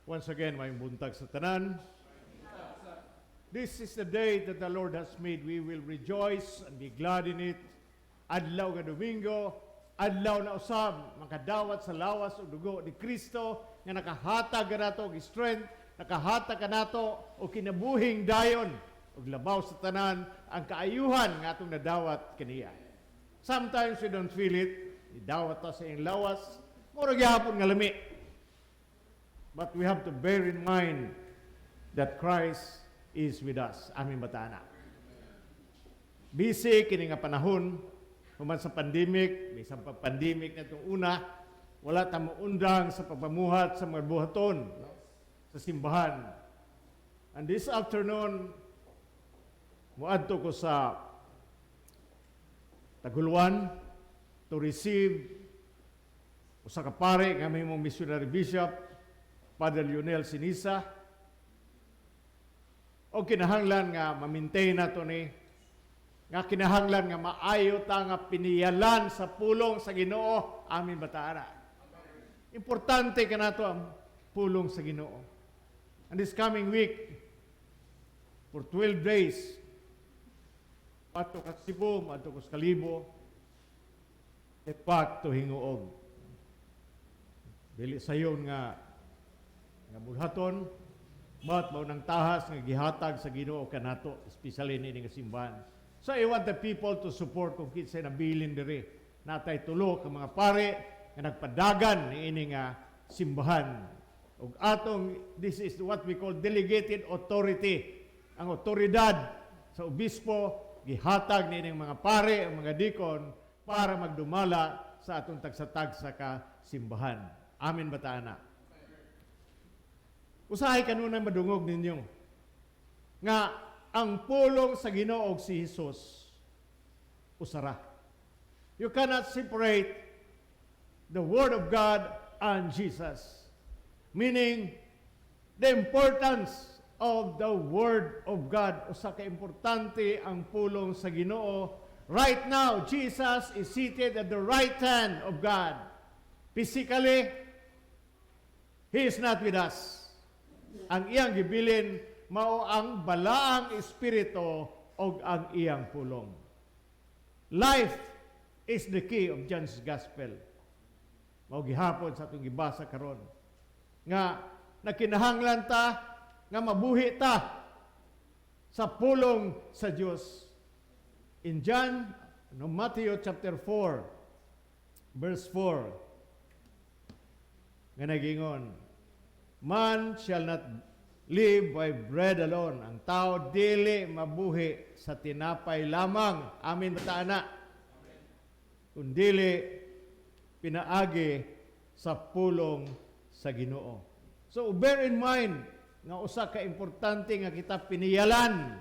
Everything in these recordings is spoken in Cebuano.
Once again, maayong buntag sa tanan. This is the day that the Lord has made. We will rejoice and be glad in it. Adlaw nga Domingo, adlaw na usab makadawat sa lawas ug dugo ni Kristo nga nakahatag kanato og strength, nakahatag kanato og kinabuhing dayon ug labaw sa tanan ang kaayuhan nga atong nadawat kaniya. Sometimes we don't feel it. Idawat ta sa iyang lawas, mura gihapon nga lami. But we have to bear in mind that Christ is with us. Amen ba ta ana? Busy kini nga panahon, human sa pandemic, bisan pa pandemic na itong una, wala ta undang sa pagpamuhat sa mga buhaton, no, sa simbahan. And this afternoon, muadto ko sa Taguluan to receive usa ka pare nga mahimong missionary bishop, Father Lionel Sinisa. O kinahanglan nga ma-maintain nato ni nga kinahanglan nga maayo ta nga piniyalan sa pulong sa Ginoo. Amen ba ta ana? Importante kanato ang pulong sa Ginoo. And this coming week, for 12 days, adto ka Cebu, adto ko sa Kalibo, at back to Gingoog. Dili sayon nga bulhaton, but mao nang tahas nga gihatag sa Ginoo kanato, especially niini nga simbahan. So I want the people to support kung kinsay nabilin diri. Natay tulo ka mga pare nga nagpadagan niini nga simbahan. Ug atong, this is what we call delegated authority. Ang otoridad sa obispo gihatag niining mga pare ang mga dikon para magdumala sa atong tagsa-tagsa ka simbahan. Amen ba ta ana? Usahay kanunay madungog ninyo nga ang pulong sa Ginoo ug si Jesus usara. You cannot separate the Word of God and Jesus. Meaning, the importance of the Word of God. Usa ka importante ang pulong sa Ginoo. Right now, Jesus is seated at the right hand of God. Physically, He is not with us. Ang iyang gibilin mao ang balaang espiritu og ang iyang pulong. Life is the key of John's Gospel. Mao gihapon sa atong gibasa karon nga nakinahanglan ta nga mabuhi ta sa pulong sa Dios. In John, no, Matthew chapter 4 verse 4 nga nagingon, "Man shall not live by bread alone." Ang tao dili mabuhi sa tinapay lamang. Amen ba ta ana? Kundili pinaagi sa pulong sa Ginoo. So bear in mind nga usa ka importante nga kita piniyalan.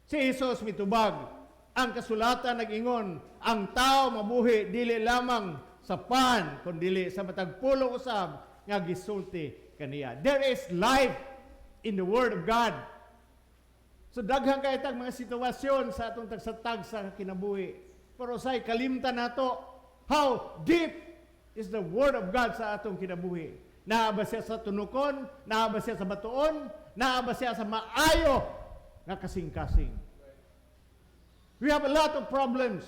Si Jesus mitubag, ang kasulatan nag-ingon, ang tao mabuhi dili lamang sa pan, kundi sa matag pulong usab nga gisulti kaniya. There is life in the Word of God. So daghan kay tag mga sitwasyon sa atong tagsa-tagsa kinabuhi. Pero say kalimtan nato how deep is the Word of God sa atong kinabuhi. Naa ba siya sa tunukon? Naa ba siya sa batuon? Naa ba siya sa maayo nga kasing-kasing? We have a lot of problems.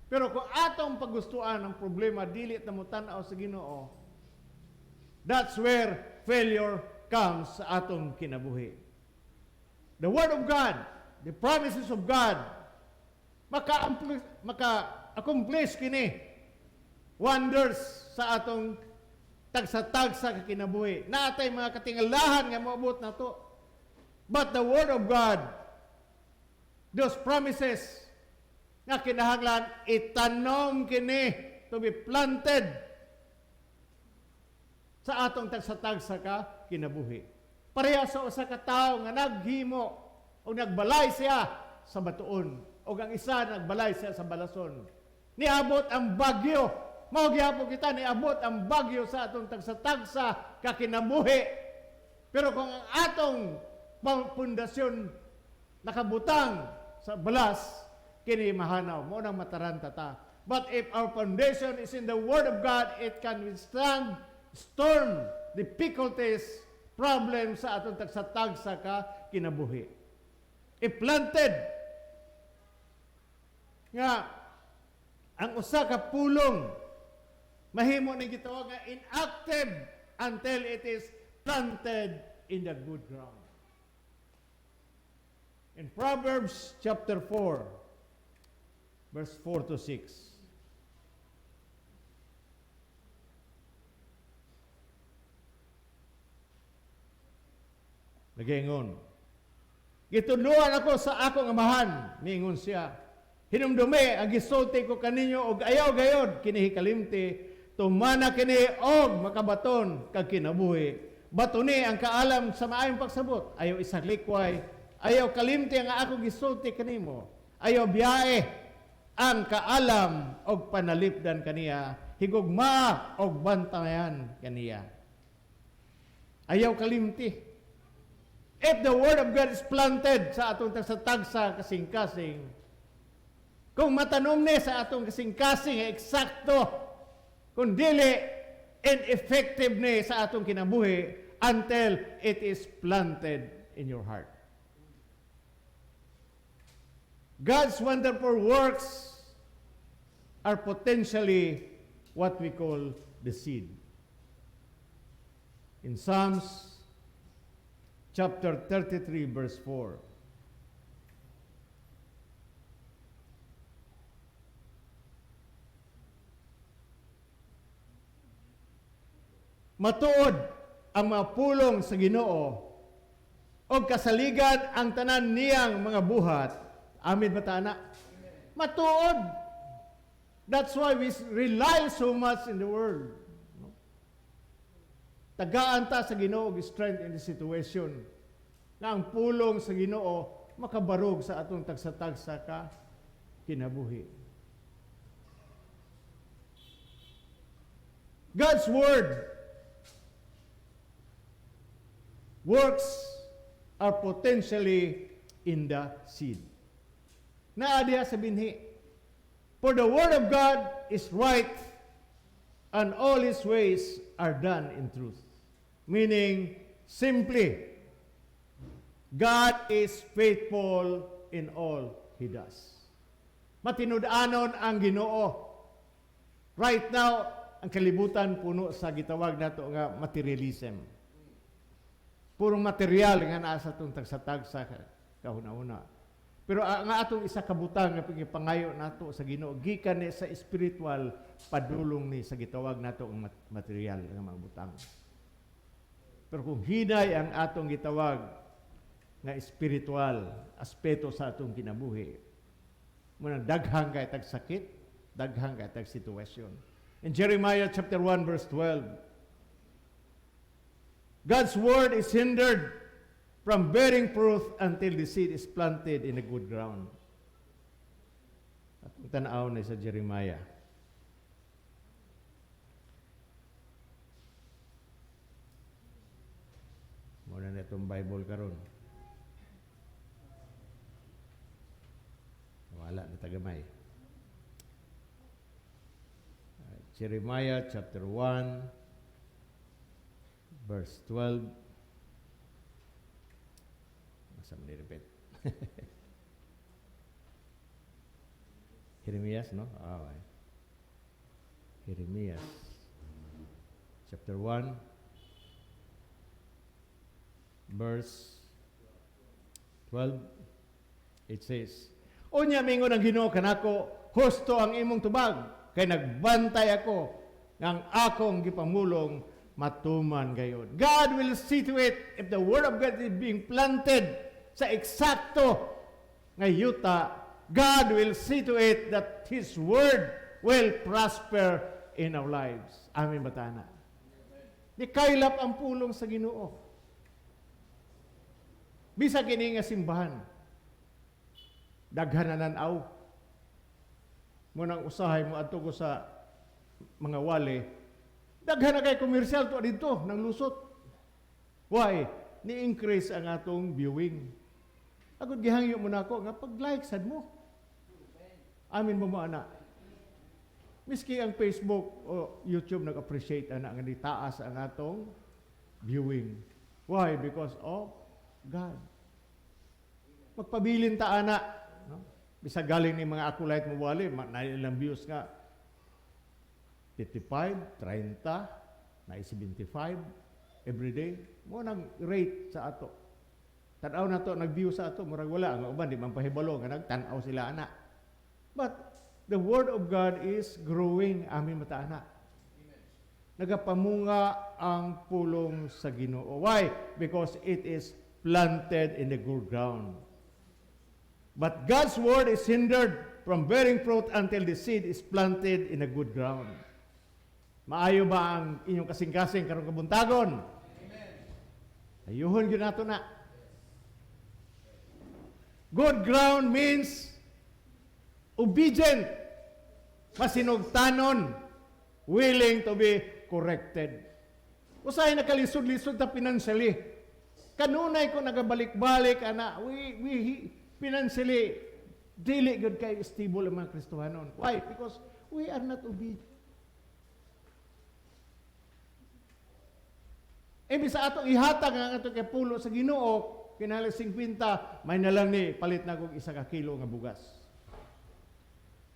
Pero kung atong pagustuan ang problema, dili ta mo tan-aw sa Ginoo, that's where failure comes sa atong kinabuhi. The Word of God, the promises of God, maka-accomplish kini wonders sa atong tagsa-tagsa kinabuhi. Naatay mga katingalahan nga moabot nato. But the Word of God, those promises, nga kinahanglan itanom kini, to be planted sa atong tagsa-tagsa ka kinabuhi. Pareha sa usa ka tawo nga naghimo o nagbalay siya sa batuon o ang isa nagbalay siya sa balason. Niabot ang bagyo. Mao gihapon kita, niabot ang bagyo sa atong tagsa-tagsa ka kinabuhi. Pero kung ang atong pundasyon nakabutang sa balas, kini mahanaw. Mao nang mataranta ta. But if our foundation is in the Word of God, it can withstand Storm, difficulties, problems sa atong tagsa-tagsa ka kinabuhi. If planted, nga ang usa ka pulong mahimo ning gitawag nga inactive until it is planted in the good ground. In Proverbs chapter 4, verse 4 to 6. Nagaingon, "Gitudloan ako sa akong amahan," niingon siya. "Hinumdumi ang gisulti ko kaninyo og ayaw gayod kini hikalimti, tumana kini og makabaton kag kinabuhi. Batuni ang kaalam sa maayong pagsabot, ayaw isalikway, ayaw kalimti ang akong gisulti kanimo. Ayaw biyae ang kaalam og panalipdan kaniya, higugma og bantayan kaniya." Ayaw kalimti. If the word of God is planted sa atong tagsa-tagsa kasing-kasing, kung matanom ni sa atong kasing-kasing, eksakto, kung dili, ineffective ni sa atong kinabuhi until it is planted in your heart. God's wonderful works are potentially what we call the seed. In Psalms chapter 33, verse 4. Matuod ang mga pulong sa Ginoo og kasaligan ang tanan niyang mga buhat. Amen ba ta ana? Matuod. That's why we rely so much in the world. No? Tagaan ta sa Ginoo og strength in the situation. Na ang pulong sa Ginoo makabarog sa atong tagsa-tagsa ka kinabuhi. God's word works are potentially in the seed. Naa diha sa binhi. For the word of God is right and all his ways are done in truth. Meaning, simply, God is faithful in all He does. Matinud-anon ang Ginoo. Right now, ang kalibutan puno sa gitawag nato nga materialism. Purong material nga naa sa atong tagsa-tagsa kahuna-huna. Pero ang atong isa ka butang nga pangayo nato sa Ginoo gikan ni sa spiritual, padulong ni sa gitawag nato ang material nga mga butang. Pero kung hinay ang atong gitawag nga spiritual aspeto sa atong kinabuhi, munang daghang kay tag sakit, daghang kay tag sitwasyon. In Jeremiah chapter 1 verse 12, God's word is hindered from bearing fruit until the seed is planted in a good ground. Atong tanaw na sa Jeremiah. Muna na itong Bible karon. Wala na tagamay. Jeremiah chapter 1 verse 12. Masa man repeat. Jeremias, no? Ah, okay. Jeremias chapter 1 verse 12. It says, "Unya mingon ang Ginoo kanako, husto ang imong tubag, kay nagbantay ako nga ang akong gipamulong matuman gayod." God will see to it if the word of God is being planted sa eksakto nga yuta, God will see to it that His word will prosper in our lives. Amen ba ta ana? Di kaylap ang pulong sa Ginoo. Bisa kini nga simbahan, daghan na nan-aw. Munang usahay mo adto ko sa mga wali, daghan na kay commercial to dito nang lusot. Why? Ni-increase ang atong viewing. Agud gihangyo mo nako nga pag-like sad mo. Amin mo mo ana. Miski ang Facebook o YouTube nag-appreciate ana nga nitaas ang atong viewing. Why? Because of God. Magpabilin ta ana, no? Bisag galing ni mga acolyte mo wali, na ilang views nga 55, 30, na 75 every day. Mao nang rate sa ato. Tanaw na to, nag-view sa ato, murag wala. Ang uban, di man pahibalo, nga nagtanaw sila ana. But the word of God is growing, amin ba ta ana. Nagapamunga ang pulong sa Ginoo. Why? Because it is planted in the good ground. But God's word is hindered from bearing fruit until the seed is planted in a good ground. Maayo ba ang inyong kasing-kasing karong kabuntagon? Ayuhon gyud nato na. Good ground means obedient, masinugtanon, willing to be corrected. Usahay nakalisod-lisod ta financially. Kanunay ko nagabalik-balik ana, we financially dili gud kay stable ang mga Kristohanon. Why? Because we are not obedient. Imbis sa atong ihatag ang atong kay pulo sa Ginoo, kinahanglan 50, may na lang ni palit na kog 1 ka kilo nga bugas.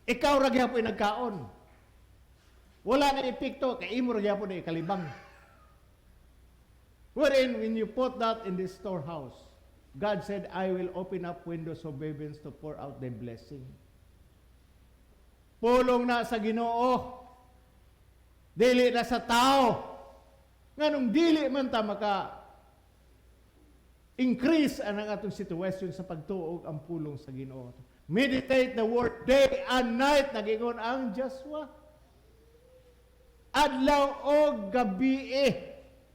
Ikaw ra gyapon nagkaon. Wala na epekto kay imo ra gyapon na ikalibang. Wherein when you put that in the storehouse, God said, "I will open up windows of heavens to pour out the blessing." Pulong na sa Ginoo. Dili na sa tao. Nganong dili man ta maka increase ang atong situation sa pagtuo ang pulong sa Ginoo. Meditate the word day and night, nagingon ang Joshua. Adlaw o gabi eh.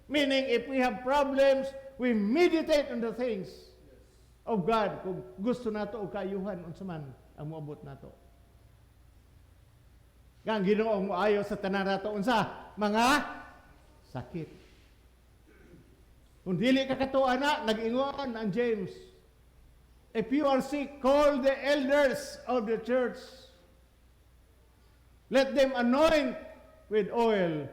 Meaning, if we have problems, we meditate on the things of God. Kung gusto nato og kaayuhan, unsa man ang moabot nato. Nga ang Ginoo moayo sa tanan nato unsa mga sakit. Kung dili ka katuo ana, nag-ingon ang James. If you are sick, call the elders of the church. Let them anoint with oil,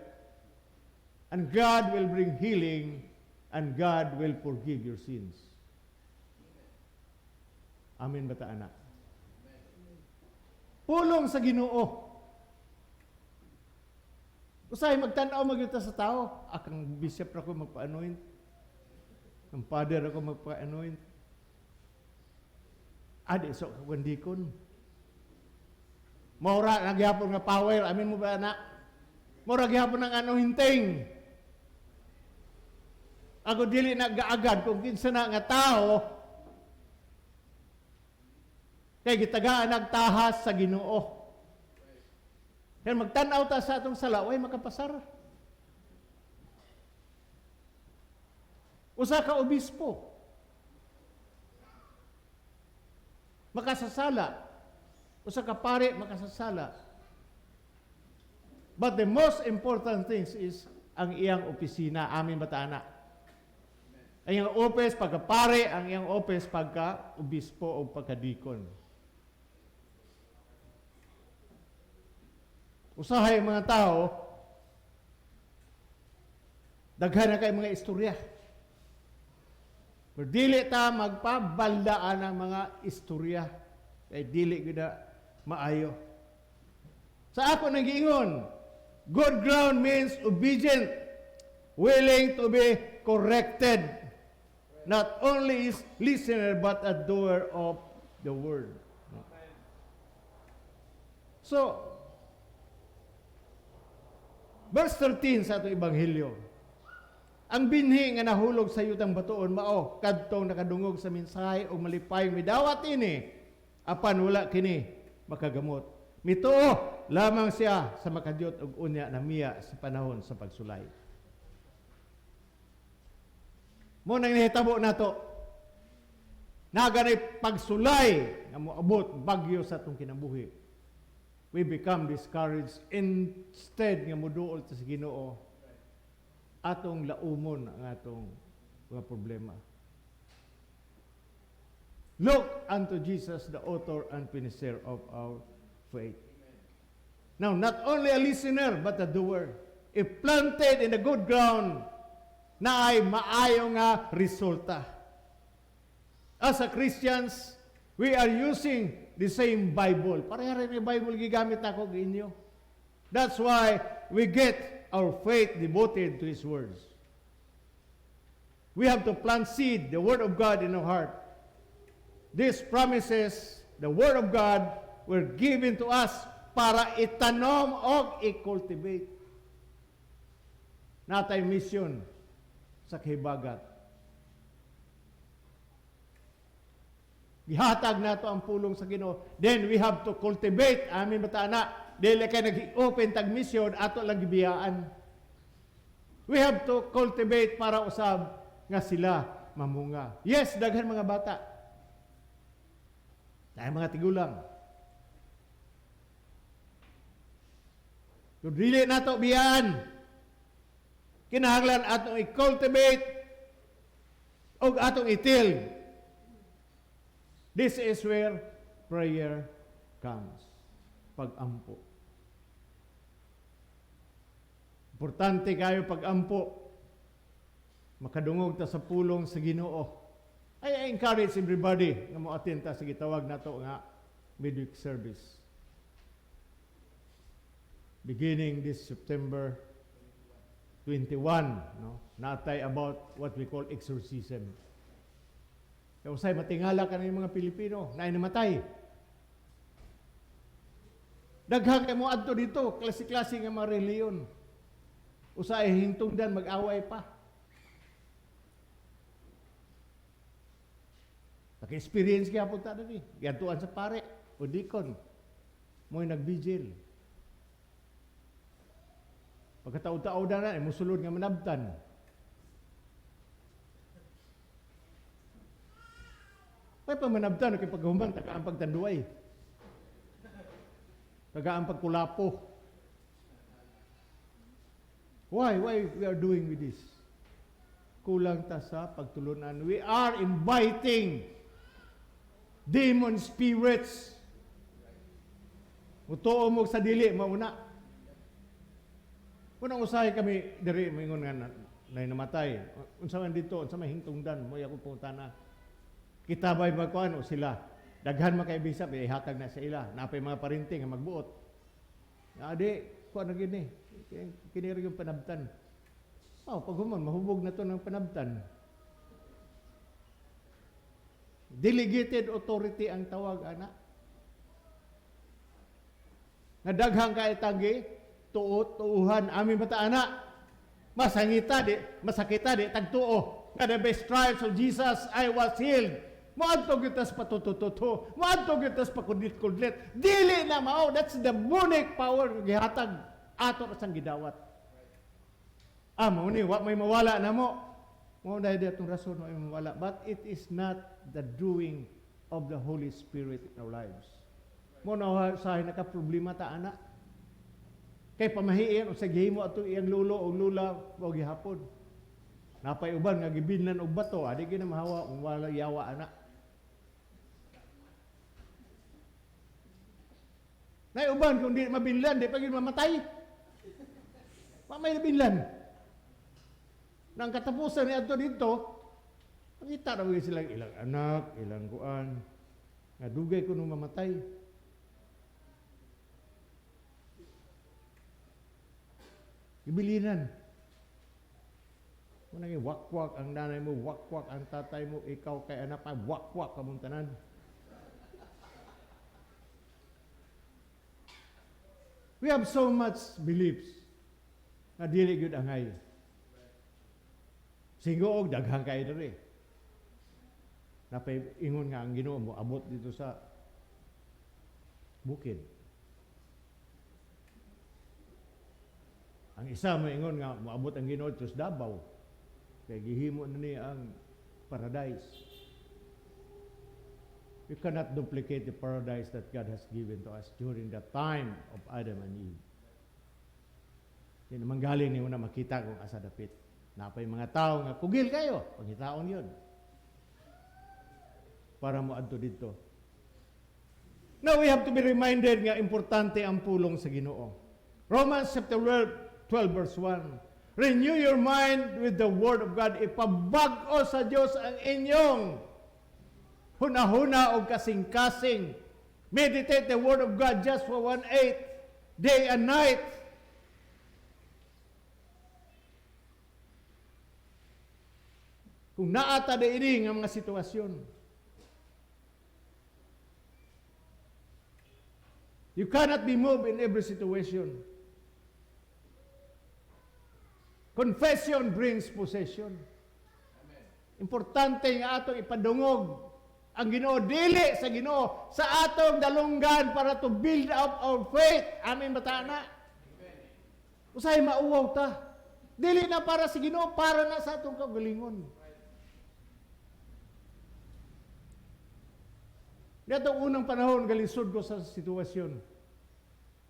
and God will bring healing, and God will forgive your sins. Amen ba ta ana? Pulong sa Ginoo. Usahay magtan-aw magyud ta sa tao. Akang bishop ra ko magpa-anoint. Ang father ako magpa-anoint. Adi so ka deacon. Maura na gyapon nga power. Amin mo ba na? Maura gyapon ang anointing. Ako dili na gaagad kung kinsa na nga tao kay gitagaan nagtahas sa Ginoo. Kaya magtan-aw ta sa atong sala, way makapasar. Usa ka obispo makasasala. Usa ka pare makasasala. But the most important things is ang iyang opisina. Amin ba ta ana? Ang iyang office pagka pare, ang iyang office pagka obispo o pagka deacon. Usahay ang mga tao, daghan na kay mga istorya. Pero dili ta magpabaldaan ang mga istorya. Kay dili gyud na maayo. Sa ako nang giingon, good ground means obedient, willing to be corrected. Not only is listener but a doer of the word. So, verse 13 sa atong ebanghelyo. Ang binhi nga nahulog sa yutang batuon mao kadtong nakadungog sa mensahe ug malipay midawat ini apan wala kini makagamot. Mituo lamang siya sa makadiyot ug unya namiya sa panahon sa pagsulay. Mao nang nahitabo nato. Naganay pagsulay nga moabot bagyo sa atong kinabuhi. We become discouraged instead nga moduol ta sa Ginoo, atong laumon ang atong mga problema. Look unto Jesus, the author and finisher of our faith. Now, not only a listener, but a doer. If planted in the good ground, naay maayo nga resulta. As a Christians, we are using the same Bible. Pareha rin yung Bible gigamit ako inyo. That's why we get our faith devoted to His words. We have to plant seed, the Word of God, in our heart. These promises, the Word of God, were given to us para itanom o i-cultivate. Naa tay mission sa kahibagat. Gihatag nato ang pulong sa Ginoo. Then we have to cultivate. Amin ba ta ana? Dili kay nag-open tag mission, ato lang gibiyaan. We have to cultivate para usab nga sila mamunga. Yes, daghan mga bata. Dahil mga tigulang. Kung dili nato biyaan, kinahanglan atong i-cultivate og atong itil. This is where prayer comes. Pag-ampo. Importante kayo pag-ampo. Makadungog ta sa pulong sa Ginoo. I encourage everybody nga mo-attend ta sa gitawag nato nga midweek service. Beginning this September 21, no? Naa tay about what we call exorcism. Kaya usay matingala ka ng mga Pilipino na namatay. Daghang kay mo adto dito, klase-klase nga mga reliyon. Usay hintungdan mag-away pa. Naka-experience kaya punta na ni. Giadtuan sa pare o dikon. Mo'y nagbigil. Pagkatao-tao na na, musulod nga manabtan. May pamanabtan, kay paghuman, taga ang pagtanduay. Taga ang pagkulapo. Why? Why we are doing with this? Kulang ta sa pagtulunan. We are inviting demon spirits. Mutuo mo sa dili, mauna. Kung usahay kami diri moingon nga nay namatay. Unsa man dito, unsa may hintungdan, mo ako pangutana. Kita ba'y magkuan o sila? Daghan man kay bisap, ihatag na sa ila. Napay mga parinti nga magbuot. Adi, kuan na gini. Kini ra yung panabtan. Oh, pag human, mahubog na to ng panabtan. Delegated authority ang tawag, ana. Nga daghang kay tanggi, tuot, tuuhan, amin bata, ana. Masangita, di, masakita, di, tagtuo. Nga the best stripes of Jesus, I was healed. Moadto gyud tas patutututo, moadto gyud tas pakudlit-kudlit. Dili na mao, that's the demonic power nga gihatag ato ra sang gidawat. Ah, mao ni wa may mawala na mo. Mao na di atong rason wa may mawala, but it is not the doing of the Holy Spirit in our lives. Mo na usahay naka problema ta ana. Kay pamahiin o sa gihimo ato iyang lulo o lula o gihapon. Napay uban nga gibinlan og bato, adi gyud na mahawa kung wala yawa ana. Nay uban kung di mabinlan, di pa gyud mamatay. Wa may nabinlan. Nang katapusan ni adto dito, makita na gyud silang ilang anak, ilang kuan, nga dugay kuno mamatay. Gibilinan. Kung naging wakwak ang nanay mo, wakwak ang tatay mo, ikaw kay anak pa, wakwak kamong tanan. We have so much beliefs na dili gyud angay. Singoog daghang kay diri. Napay ingon nga ang Ginoo mo abot dito sa bukid. Ang isa mo ingon nga moabot ang Ginoo dito sa Davao. Kay gihimo na niya ang paradise. You cannot duplicate the paradise that God has given to us during the time of Adam and Eve. Di naman galing ni mo na makita kung asa dapit. Napay mga tao nga kugil kayo, pangitaon yun. Para mo adto dito. Now we have to be reminded nga importante ang pulong sa Ginoo. Romans chapter 12, 12 verse 1. Renew your mind with the word of God. Ipabag-o sa Dios ang inyong hunahuna o kasing-kasing. Meditate the word of God, Joshua 1:8, day and night. Kung naa ta ini nga mga sitwasyon, you cannot be moved in every situation. Confession brings possession. Importante nga atong ipadungog ang Ginoo, dili sa Ginoo sa atong dalunggan para to build up our faith. Amen ba ta na? Usahay mauwaw ta. Dili na para sa Ginoo, para na sa atong kaugalingon. Niadtong unang panahon, galisod ko sa sitwasyon.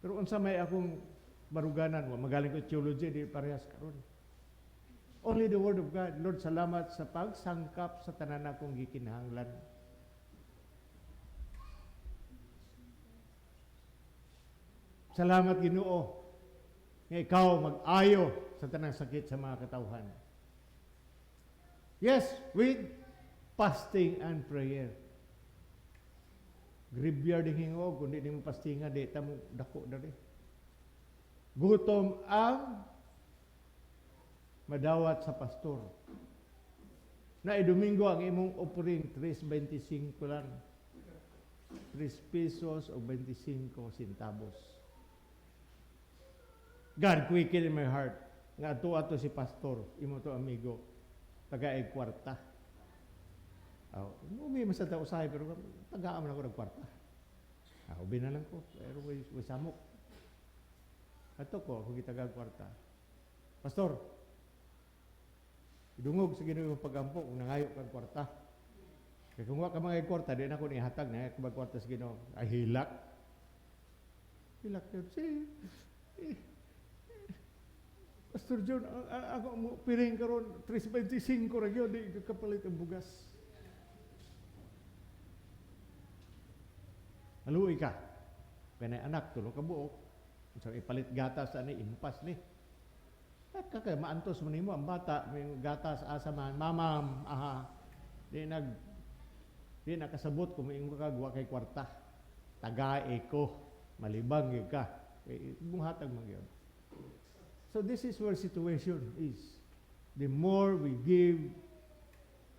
Pero unsa may akong baruganan, wa magaling ko theology, di parehas karon. Only the word of God. Lord, salamat sa pagsangkap sa tanan akong gikinahanglan. Salamat, Ginoo, nga ikaw mag-ayo sa tanang sakit sa mga katawhan. Yes, with fasting and prayer. Graveyard din hingo, kung di mo pastinga, di ta mo dako dali. Gutom ang madawat sa pastor. Na Domingo ang imong offering 3.25 lang. 3 pesos o 25 centavos. God quicken in my heart nga ato ato si pastor, imo to amigo, tagaeg kwarta. Oh, ubi man sa ta usahay pero tagaan man ako ng kwarta. Ah, ubi na lang ko, pero way samok. Ato ko, ako gitagag kwarta. Pastor, idungog sa Ginoo imong pagampo kung nangayo kag kwarta. Kay kung wa ka mga kwarta, di na ko nihatag na kung kwarta sa Ginoo. Ay hilak. Hilak yun. Si, eh, Pastor John, ako mo piring karon 3.25 ra gyud, di ka kapalit ang bugas. Maluoy ka. Kay anak tulo ka buok. Unsa ipalit gatas ani impas ni. At kay maantos man nimo ang bata may gatas asa man mamam aha. Di nakasabot kung moingon ka wa kay kwarta. Tagae ko, malibang gyud ka. Kay imong hatag man gyud. So this is where situation is. The more we give,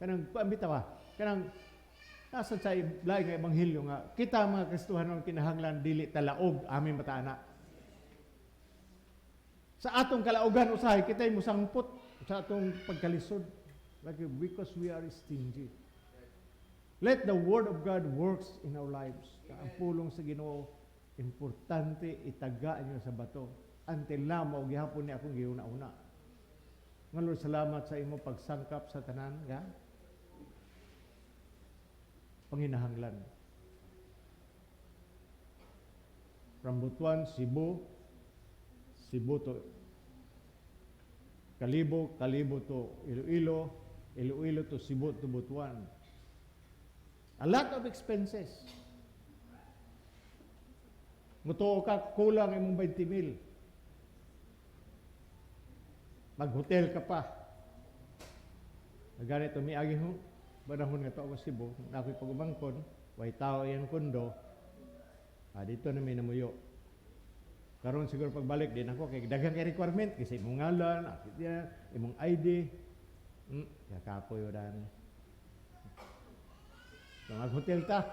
kanang kuan bitaw kanang nasa sa laing nga ebanghelyo nga kita mga Kristohanon kinahanglan dili talaog, amin ba ta ana? Sa atong kalaugan usahay kita'y musangpot sa atong pagkalisod. Like because we are stingy. Let the word of God works in our lives. Ang pulong sa Ginoo importante itaga niyo sa bato. Until now, mao gihapon ni akong giuna-una. Nga Lord, salamat sa imo pagsangkap sa tanan nga panginahanglan. From Butuan, Cebu, Cebu to Kalibo, Kalibo to Iloilo, Iloilo to Cebu to Butuan. A lot of expenses. Mutuo ka, kulang imong 20 mil. Mag-hotel ka pa. Ganito, miagi ho, panahon nga to ako Cebu, na ako'y pag-umangkon, way tao iyang kondo, dito na may namuyo. Karon siguro pagbalik din ako, kay daghang kay requirement, kasi imong ngalan, akit yan, imong ID, kakapoy o dani. So, mag-hotel ta,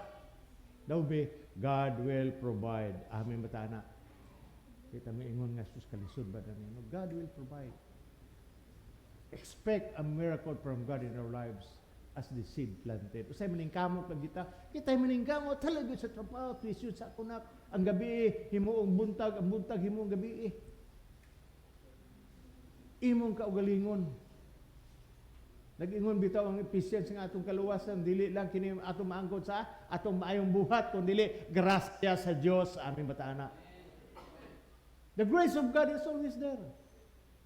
daw be, God will provide. Amen ba ta na? Kita may ingon nga, sus kalisod ba na niya? No, God will provide. Expect a miracle from God in our lives as the seed planted. Usay maningkamot pag kita, kita maningkamot talaga sa trabaho, tuition sa kunak, ang gabi himuong buntag, ang buntag himuong gabi. Imong kaugalingon. Nag-ingon bitaw ang Ephesians nga atong kaluwasan dili lang kini atong maangkon sa atong maayong buhat kun dili grasya sa Dios. Amen ba ta ana? The grace of God is always there.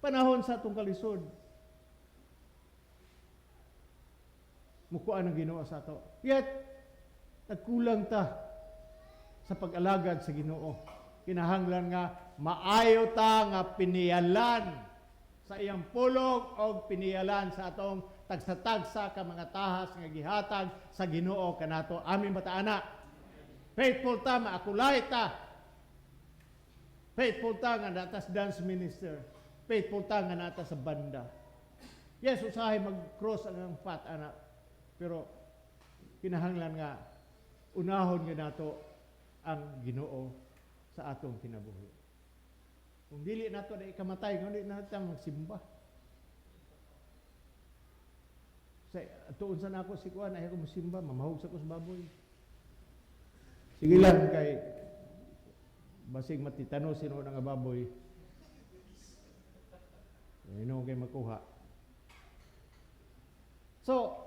Panahon sa atong kalisod, mukuan ang Ginoo sa ato. Yet, nagkulang ta Sa pag-alagad sa Ginoo. Kinahanglan nga maayo ta nga piniyalan sa iyang pulong og piniyalan sa atong tagsa-tagsa ka mga tahas nga gihatag sa Ginoo kanato. Amen ba ta ana? Faithful ta, maakulay ta. Faithful ta nga naa ta sa dance minister. Faithful ta nga naa ta sa banda. Yes, usahay mag-cross ang path ana. Pero kinahanglan nga unahon nga nato ang Ginoo sa atong kinabuhi. Kung dili nato na ikamatay, kung dili nato magsimba. Sa tuon sa nako si kuan, ay ako mosimba, mamahog sa ko sa baboy. Sige lang kay basig matitano sino nga baboy. Ino kay makuha. So,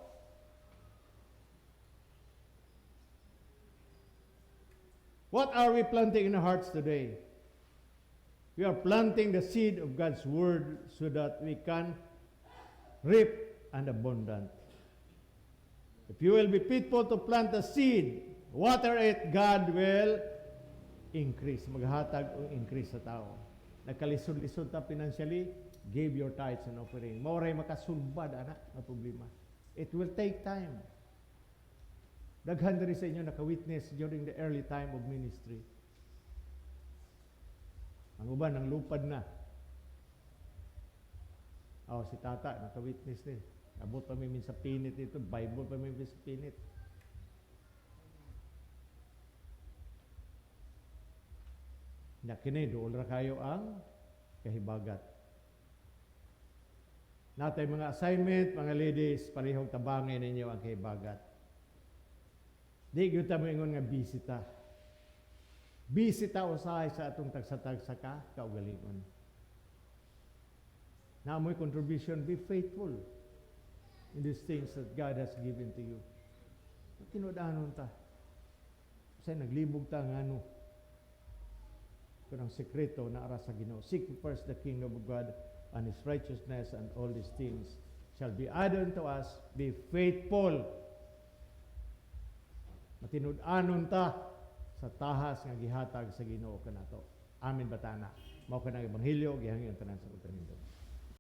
what are we planting in our hearts today? We are planting the seed of God's word so that we can reap an abundant. If you will be faithful to plant the seed, water it, God will increase. Maghatag og increase sa tao. Nagkalisod-lisod ta financially, give your tithes and offering. Mao ray makasulbad ana nga problema. It will take time. Daghan diri sa inyo naka-witness during the early time of ministry. Ang uban nang lupad na. Oh, si Tata naka-witness ni. Abot pa mi sa pinit dito, Bible pa mi sa pinit. Na kini duol ra kayo ang kahibagat. Natay mga assignment, mga ladies, parehong tabangin ninyo ang kahibagat. Di gyud ta moingon nga busy ta. Busy ta usahay sa atong tagsa-tagsa ka kaugalingon. Naa moy contribution, be faithful in these things that God has given to you. Tinud-anon ta. Kasi naglibog ta nga ano. Pero ang sekreto na ara sa Ginoo. Seek first the kingdom of God and His righteousness, and all these things shall be added unto us. Be faithful. Matinud-anon ta sa tahas nga gihatag sa Ginoo kanato. Amen ba ta ana? Mao kanang ebanghelyo gihangyo tanan sa utan.